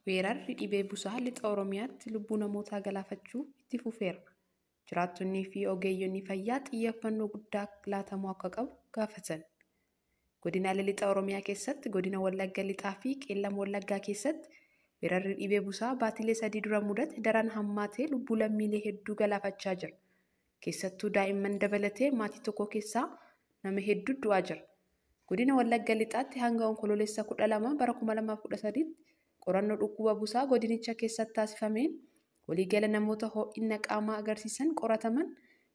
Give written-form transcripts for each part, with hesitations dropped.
Weerarri dhibee busaa lixa Oromiyaatti lubbuu namootaa galaafachuu itti fufeera. Jiraattonnii fi ogeeyyonni fayyaa xiyyeeffannoo guddaa laatamuu akka qabu gaafatan. Godinaalee lixa Oromiyaa keessatti godina Wallagga Lixaa fi Qeellam Wallaggaa keessatti weerarri dhibee busaa baatilee 3 dura mudate daran hammaatee lubbuu lammiilee hedduu galaafachaa jira. Keessattuu daa'imman dabalatee maatii tokko keessaa nama hedduu du'aa jira. Godina Wallagga Lixaatti hanga Onkoloolessa 12 bara 2013tti qorannoo dhukkuba busaa godinicha keessatti taasifameen waliigala namoota ho'ina qaamaa agarsiisan qorataman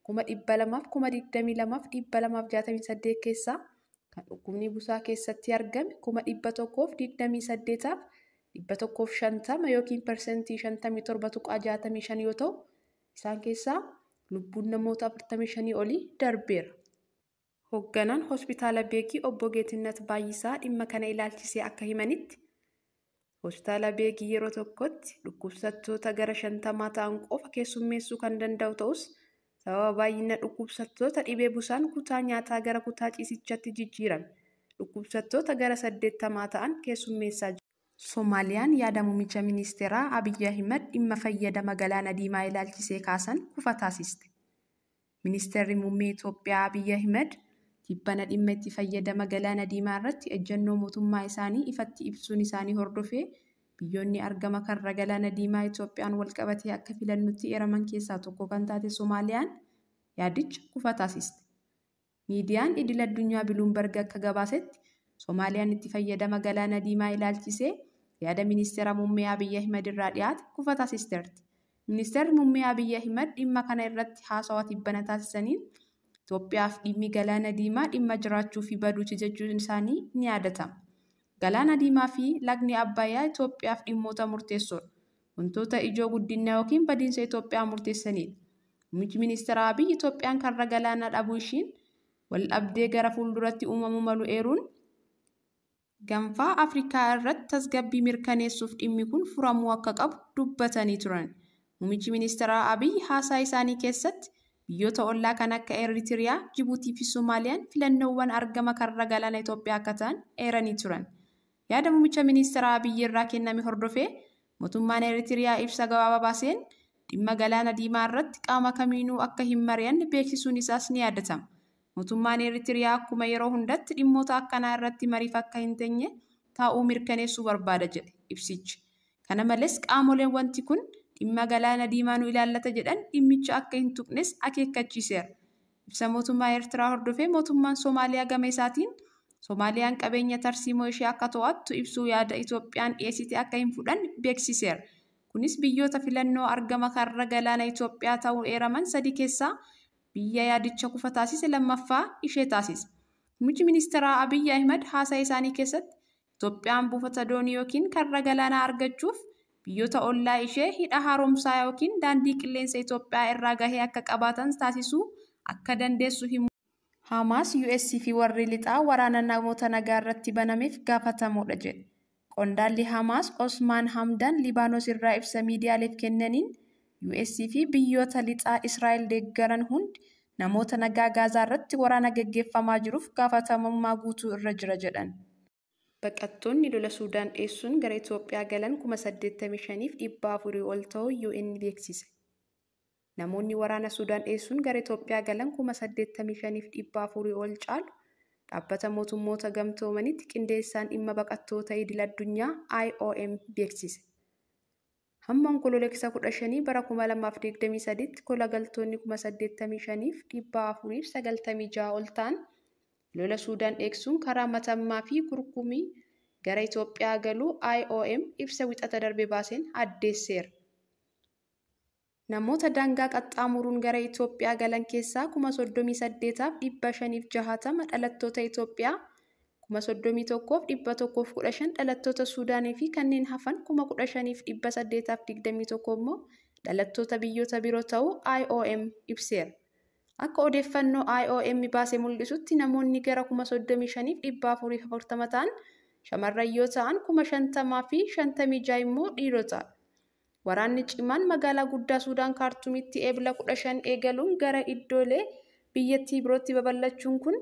222,268 keessaa kan dhukkubni busaa keessatti argame 128,150 yookiin 57.65% yoo ta'u, isaan keessaa lubbuun namoota 45 olii darbeera. Hoogganaan Hospitaala Beekii Obbo Geetinnat Baay'isaa dhimma kana ilaalchisee akka himanitti, Hospitaala Beekii yeroo tokkotti dhukkubsattoota gara 50 ta'an qofa keessummeessuu kan danda'u ta'us, sababa baay'ina dhukkubsattoota dhibee busaan kutaa nyaataa gara kutaa ciisichaatti jijjiirame dhukkubsattoota gara 80 ta'an keessummeessaa jira. Soomaaliyaan yaada muummicha ministeeraa Abiyyi Ahimad dhimma fayyadama galaana diimaa ilaalchisee kaasan kufa taasiste. Ministeerri muummee Itoophiyaa Abiyyi Ahimad tibbana dhimma itti fayyadama galaana diimaa irratti ejjennoo mootummaa isaanii ifatti ibsuun isaanii hordofee biyyoonni argama karra galaana diimaa Itoophiyaan walqabatee akka filannutti eeraman keessaa tokko kan taate Soomaaliyaan yaadicha kufa taasiste. Miidiyaan idil addunyaa Biluumberg akka gabaasetti Soomaaliyaan itti fayyadama galaana diimaa ilaalchisee yaada ministeera muummee Abiyyi Ahimad irraa dhiyaate kufa taasisteerti. Ministeerri muummee Abiyyi Ahimad dhimma kana irratti haasawaa tibbana taasisaniin Itoophiyaaf dhimmi galaana diimaa dhimma jiraachuu fi baduuti jechuun isaanii ni yaadatama. Galaana diimaa fi lagni Abbayyaa Itoophiyaaf dhimmoota murteessoodha. Wantoota ijoo guddina yookiin badiinsa Itoophiyaa murteessanidha. Muummichi ministeera Abiyyi Itoophiyaan karra galaanaa dhabuu ishiin wal dhabdee gara fuulduratti uumamuu malu eeruun gaanfa Afrikaa irratti tasgabbii mirkaneessuuf dhimmi kun furamuu akka qabu dubbatanii turan. Muummichi ministeera Abiyyi haasaa isaanii keessatti biyyoota ollaa kan akka Eritiriyaa, Jibuutii fi Soomaaliyaan filannoowwan argama karra galaana Itoophiyaa akka ta'an eeranii turan. Yaada muummicha ministeera Abiyyi irraa kenname hordofee mootummaan Eritiriyaa ibsa gabaabaa baaseen dhimma galaana diimaa irratti qaama kamiinuu akka hin mari'anne beeksisuun isaas ni yaadatama. Mootummaan Eritiriyaa akkuma yeroo hundatti dhimmoota akkanaa irratti mariif akka hin teenye taa'uu mirkaneessuu barbaada jedhe ibsichi. Kana malees qaamoleen wanti kun dhimma galaana diimaa nu ilaallata jedhan dhimmicha akka hin tuqnes akeekkachiiseera. Ibsa mootummaa Eertiraa hordofee mootummaan Soomaaliyaa gama isaatiin Soomaaliyaan qabeenya tarsiimoo ishee akka to'attu ibsuu yaada Itoophiyaan dhiyeessite akka hin fudhanne beeksiseera. Kunis biyyoota filannoo argama karra galaana Itoophiyaa ta'uu eeraman 3 keessaa biyya yaadicha kufa taasise lammaffaa ishee taasise. Muummichi ministeeraa Abiyyi Ahimad haasaa isaanii keessatti Itoophiyaan buufata doonii yookiin karra galaanaa argachuuf biyyoota ollaa ishee hidha haaromsaa yookiin daandii qilleensa Itoophiyaa irraa gahee akka qabaatan taasisuu akka dandeessu himu. Hamaas US fi warri lixaa waraana namoota nagaa irratti banameef gaafatamoodha jedhe. Qondaalli Hamaas Osmaan Hamdan Libaanos irraa ibsa miidiyaaleef kennaniin US fi biyyoota lixaa Israa'el deeggaran hundi namoota nagaa Gaazaa irratti waraana gaggeeffamaa jiruuf gaafatamummaa guutuu irra jira jedhan. Baqattoonni lola Suudaan dheessuun gara Itoophiyaa galan 85,400 ol ta'uu UN beeksise. Namoonni waraana Suudaan dheessuun gara Itoophiyaa galan 85,400 ol caalu dhaabbata mootummoota gamtoomanitti qindeessaan dhimma baqattoota idil addunyaa IOM beeksise. Hamma Onkoloolessa 15 bara 2023tti kolagaltoonni 85,496 ol ta'an lola Suudaan dheessuun karaa Matammaa fi Kurkumii gara Itoophiyaa galuu IOM ibsa wixata darbe baaseen addeesseera. Namoota daangaa qaxxaamuruun gara Itoophiyaa galan keessaa 38,560 dhalattoota Itoophiyaa, 31,115 dhalattoota Suudaanii fi kanneen hafan 15,821 immoo dhalattoota biyyoota biroo ta'uu IOM ibseera. Akka odeeffannoo IOM baase mul'isutti namoonni gara 35,440 ta'an shamarran yoo ta'an 50,056 immoo dhiirotadha. Waraanni cimaan magaalaa guddaa Suudaan Kaartuumitti eebila 15 eegaluun gara iddoolee biyyattii birootti babal'achuun kun